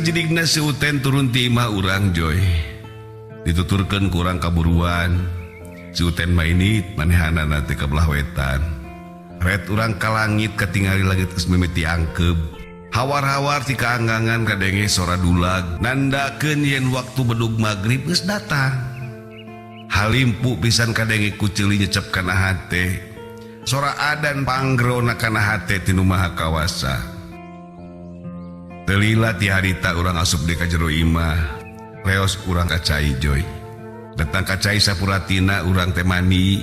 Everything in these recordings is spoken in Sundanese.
Jidigna si Uten turun ti imah urang, Joy. Dituturkeun ku urang kaburuan. Si Uten mah ini manehanana teh ka belah wetan. Ret urang ka langit, katingali langit geus mimiti angkeb. Hawar-hawar ti kaanggangan kadenge sora dulag, nandakeun yen waktu bedug magrib geus datang. Halimpu pisan kadenge ku ceuli nyecep kana hate. Sora adan panggrona kana hate ti Nu Maha Kawasa. Teu lila ti harita urang asup deui ka jero imah. Leos urang ka cai, Joy. Datang ka cai sapuratina urang teh mandi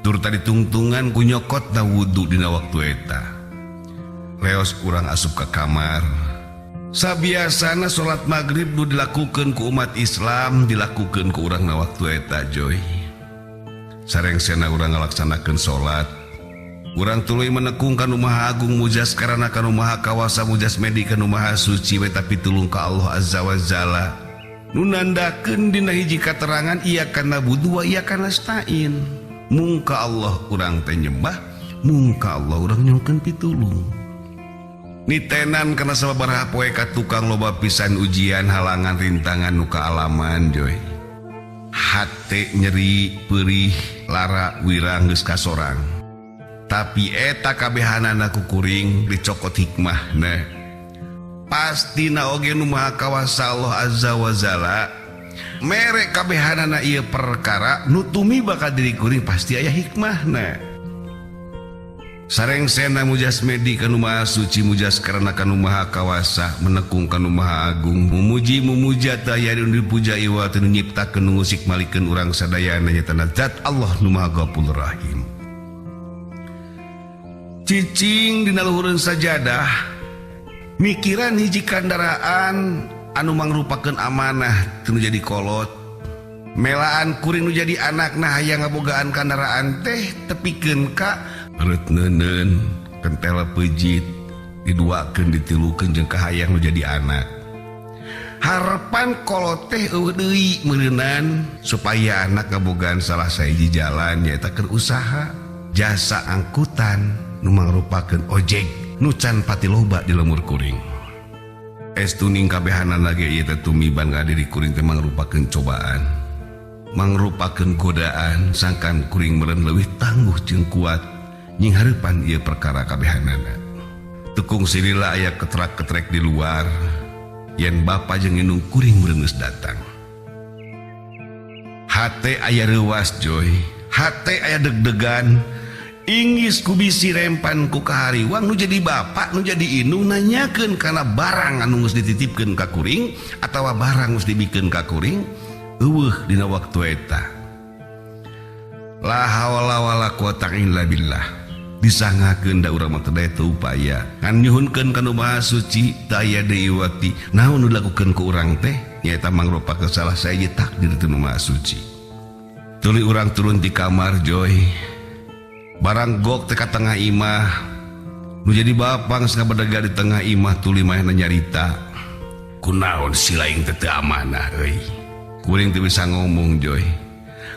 turta ditungtungan ku nyokotna wudu dina waktu eta. Leos urang asup ka kamar. Sabiasana salat magrib nu dilakukeun ku umat Islam dilakukeun ku urang na waktu eta, Joy. Sarengsena urang ngalaksanakeun salat. Urang tuluy menekung ka Nu Maha Agung, mujas karana ka Nu Maha Kawasa, mujas medi ka Nu Maha Suci, menta pitulung ka Allah Azza wa Jalla. Nu nandakeun dina hiji katerangan iyyaka na'budu wa iyyaka nasta'in. Mung ka Allah urang teh nyembah, mung ka Allah urang nyuhunkeun pitulung. Nitenan kana sababaraha poe ka tukang loba pisan ujian, halangan, rintangan nu kaalaman, Joy. Hate nyeri, perih, lara, wirang geus kasorang. Tapi eta kabehanana ku kuring dicokot hikmahna. Pastina oge Nu Maha Kawasa Allah Azza wa Jalla mere kabehanana ieu perkara nu tumiba ka diri kuring pasti aya hikmahna. Sarengsena mujas medi ka Nu Maha Suci, mujas karena ka Nu Maha Kawasa, menekung ka Nu Maha Agung, memuji memuja teu aya nu dipuja iwal ti nu nyiptakeun, nu ngusik malikeun urang sadayana, nyaeta zat Allah nu Maha Ghafur Rahim. Cicing dina luhureun sajadah, mikiran hiji kandaraan anu mangrupakeun amanah teu jadi kolot. Melaan kuring nu jadi anakna hayang ngabogaan kandaraan teh tepikeun ka reut neuneun, kentel pejit, diduakeun ditilukeun jeung kahayang nu jadi anak. Harapan kolot teh euweuh deui meureunan supaya anak ngabogaan salah sahiji jalan, nyaeta keur usaha jasa angkutan nu mangrupakeun ojek nu can pati loba di lembur kuring. Estuning kabehanana ge ieu teh tumiban ka diri kuring teh mangrupakeun cobaan, mangrupakeun godaan, sangkan kuring meureun leuwih tangguh jeung kuat nyinghareupan ieu perkara kabehanana. Teu kungsi lila aya ketrak-ketrek di luar yen bapa jeung indung kuring meureun geus datang. Hate aya reuwas, Joy, hate aya deg-degan. Inggis ku bisi rempan ku kahariwang nu jadi bapak, nu jadi indung nanyakeun kana barang anu geus dititipkeun ka kuring atawa barang geus dibikeun ka kuring euweuh dina waktu eta. La haula wala quwata illa billah. Disangakeun da urang mah teu daya teu upaya. Ngan nyuhunkeun ka Nu Maha Suci teu aya deui wati. Naon nu dilakukeun ku urang teh nyaeta mangrupakeun salah sahiji takdir ti Nu Maha Suci. Tuluy urang turun di kamar, Joy. Barang gok teh ka tengah imah. Nu jadi bapak geus ngabedega di tengah imah tuluy manehna nyarita. Kunaon si laing teh teu amanah euy. Kuring teu bisa ngomong, Joy.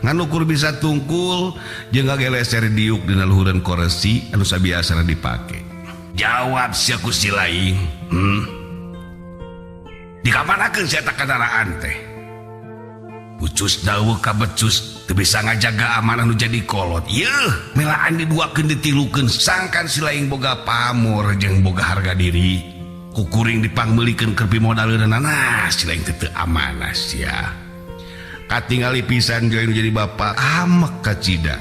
Ngan ukur bisa tungkul jeung ngageleser diuk dina luhureun koresi anu sabiasana dipake. Jawab sia ku si laing. Dikamanakeun sia eta kandaraan teh? Pucus daweuh kabecus teu bisa ngajaga amanah nu jadi kolot. Yeuh, melaan diduakeun ditilukeun sangkan si laing boga pamor jeung boga harga diri. Ku kuring dipangmeulikeun keur pimodaleunana, nah si laing teh teu amanah sia. Katingali pisan, Joy, nu jadi bapak amek kacida.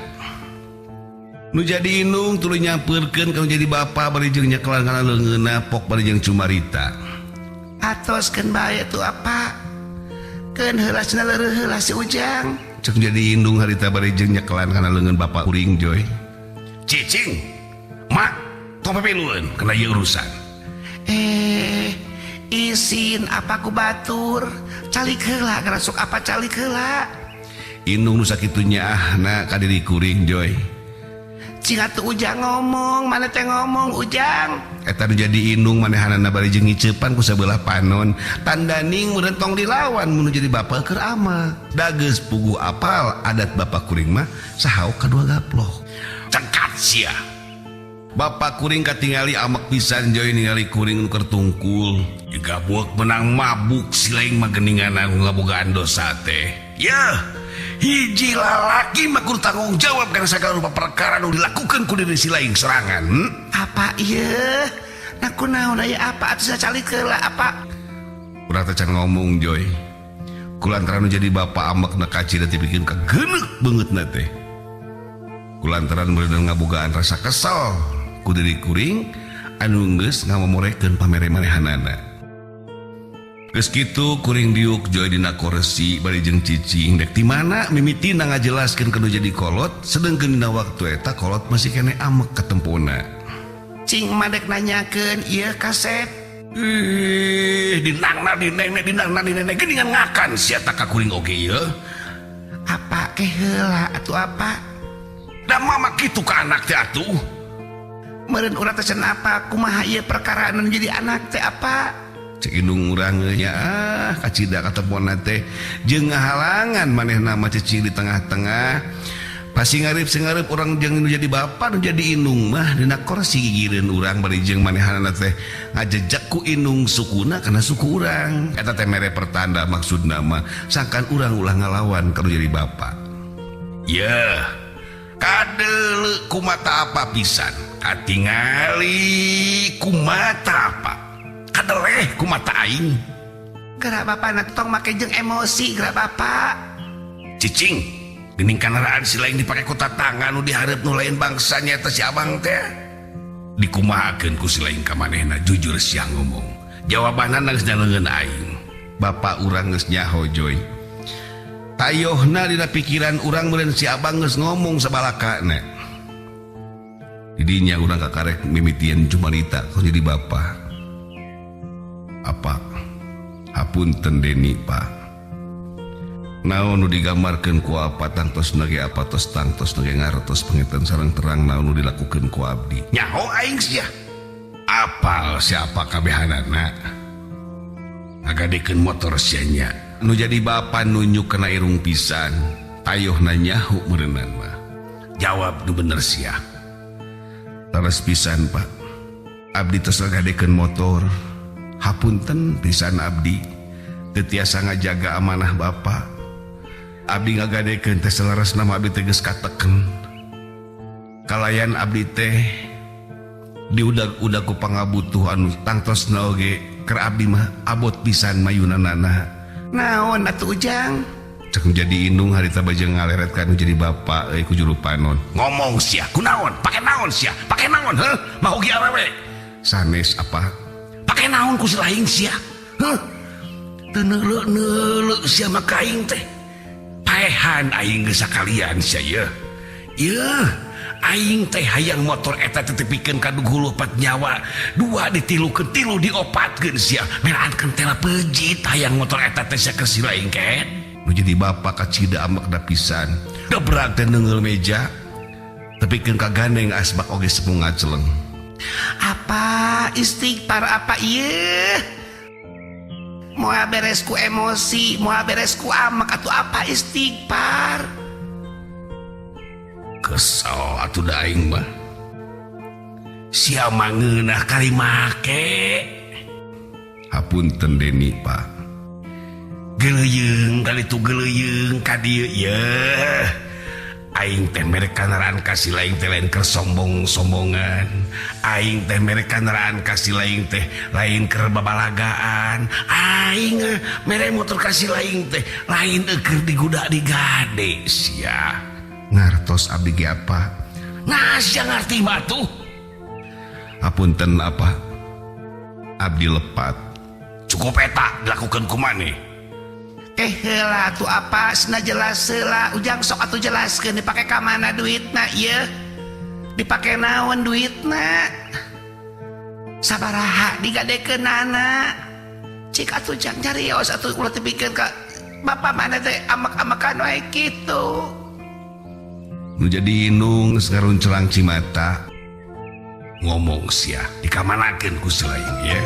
Nu jadi indung tuluy nyampeurkeun ka nu jadi bapak bari jeung nyekelan kana leungeunna pok bari jeung cumarita. Atoskeun bae tuh apa? Keun heula cenah, leureun heula si Ujang. Cek jadi indung harita bari jeung nyekelan kana leungeun bapak kuring, Joy. Cicing. Mak, tong pepilueun kana ieu urusan. Isin apa ku batur? Calik heula ngarasuk apa, calik heula. Indung nu sakitu nyaahna ka diri kuring, Joy. Cing atuh Ujang ngomong, mana teh ngomong Ujang? Eta nu jadi indung manehanana bari jeung ngiceupan ku sabelah panon. Tandaning meureun tong dilawan mun jadi bapak keur ama. Da geus puguh apal adat bapak kuring mah sahaok kadua gaplok. Cengkat sia. Bapak kuring katingali amek pisan Joy ningali kuring nu keur tungkul. Digabuek menang mabuk si lain mah geuninganan ngabogaan dosa teh. Yeuh, hiji lalaki mah kudu tanggung jawab kana sagala rupa perkara nu dilakukeun ku diri si lain serangan. Apa ieu? Nah kunaon aya apa atuh sacalik heula apa? Urang teh can ngomong Joy. Kulantaran nu jadi bapak ambekna kacida teh pikeun kageneuk beungeutna teh. Kulantaran meureun ngabogaan rasa kesel ku diri kuring anu geus ngamomorekeun pamere manehanana. Geus kitu kuring diuk Joy dina koresi bari jeung cicing dek ti mana mimitina ngajelaskeun ka nu jadi kolot sedengkeun dina waktu eta kolot masih keneh amek katempona. Cing madek nanyakeun ieu kasep. Ih, dinangna dinene dinangna dinene geuningan ngakan sia ta ka kuring oge ieu. Apa ke heula atuh apa? Da mama kitu ka anak teh atuh. Meureun urang teh cenah apa kumaha ieu perkara anu jadi anak teh apa? Cek indung urang nya ah kacida katempona teh jeung ngahalangan manehna mah cicing di tengah-tengah. Pasti ngarep sengarep orang jeung nu jadi bapak nu jadi indung mah dina korsi gigireun urang bari jeung manehanana teh ngajejak ku indung sukuna kana suku urang. Eta teh mere pertanda maksudna mah sangkan urang ulah ngalawan ka nu jadi bapak. Yeuh, kadeuleu ku mata apa pisan, katingali ku mata apa, kadeleh ku mata aing. Gerak bapak na tong make jeung emosi gerak bapak. Cicing geuning kanaraan si lain dipake ku tatangga nu dihareup nu lain bangsa nyaeta si abang teh. Dikumahakeun ku si lain ka manehna jujur sia ngomong. Jawabanna geus nyaleungeun aing. Bapak urang geus nyaho Joy. Tayohna dina pikiran urang meureun si abang geus ngomong sabalakana. Didinya urang kakarek mimitian jumarita ku jadi bapak. Apa? Hapunten Deni Pak. Naon nu digambarkeun ku apa tangtos nage apa tos tangtos nage ngartos panginten sareng terang naon nu dilakukeun ku abdi. Nyaho aing sia. Apal siapa kabehanana. Ngagadekeun motor sia nya. Nu jadi bapa nunjuk kana irung pisan. Tayohna nyaho meureunnan mah. Jawab nu bener sia. Tares pisan Pak. Abdi tos ngagadekeun motor. Hapunten pisan abdi. Teu tiasa ngajaga amanah bapa. Abdi ngagadekeun teh saleresna mah abdi teh geus kateken. Kalayan abdi teh diudag-udag ku pangabutuh anu tangtosna oge keur abdi mah abot pisan mayunanana. Naon atuh Ujang? Cek jadi indung harita bajeng ngaleret ka nu jadi bapa euy ku juru panon. Ngomong sia kunaon? Pake naon sia? Pake naon heuh? Mahogi awewe. Sanes apa? Pake naon ku si lain sia? Heuh? Teu neuleuh-neuleuh sia mah ka aing teh. Paehan aing geus sakalian sia yeuh. Yeuh, aing teh hayang motor eta teh tepikeun ka duhulu opat nyawa, dua ditilukeun, tilu diopatkeun sia. Meraankeun teh pejit hayang motor eta teh sia keur si lain ket. Nu jadi bapak kacida ambekna pisan. Gebrak teh neunggeul meja. Tepikeun ka gandeng asbak oge sepuh ngaceleng. Apa istighfar apa ieu? Moal beres ku emosi, moal beres ku amek atuh apa istighfar? Kesel atuh da aing mah. Sia mah ngeunah kali make. Hapunten Deni Pak. Geleuyeng kali tu geleuyeng ka dieu yeuh. Aing teh mere kanaraan ka si lain teh lain keur sombong-sombongan. Aing teh mere kanaraan ka si lain teh lain keur babalagaan. Aing mere motor ka si lain teh lain keur diguda digade sia. Ngartos abdi ge apa? Nah sia ngarti mah tuh. Hapunten apa? Abdi lepat. Cukup eta dilakukeun ku maneh. Heula atuh apa sina jelas heula Ujang sok atuh jelaskeun dipake ka mana duitna ieu? Dipake naon duitna? Sabaraha digadekeunana? Cik atuh jang nyarios atuh ulah tepikeun ka bapak mana teh amek-amekan wae kitu. Nu jadi indung geus ngaruncelang cimata. Ngomong sia dikamanakeun ku si lain ye.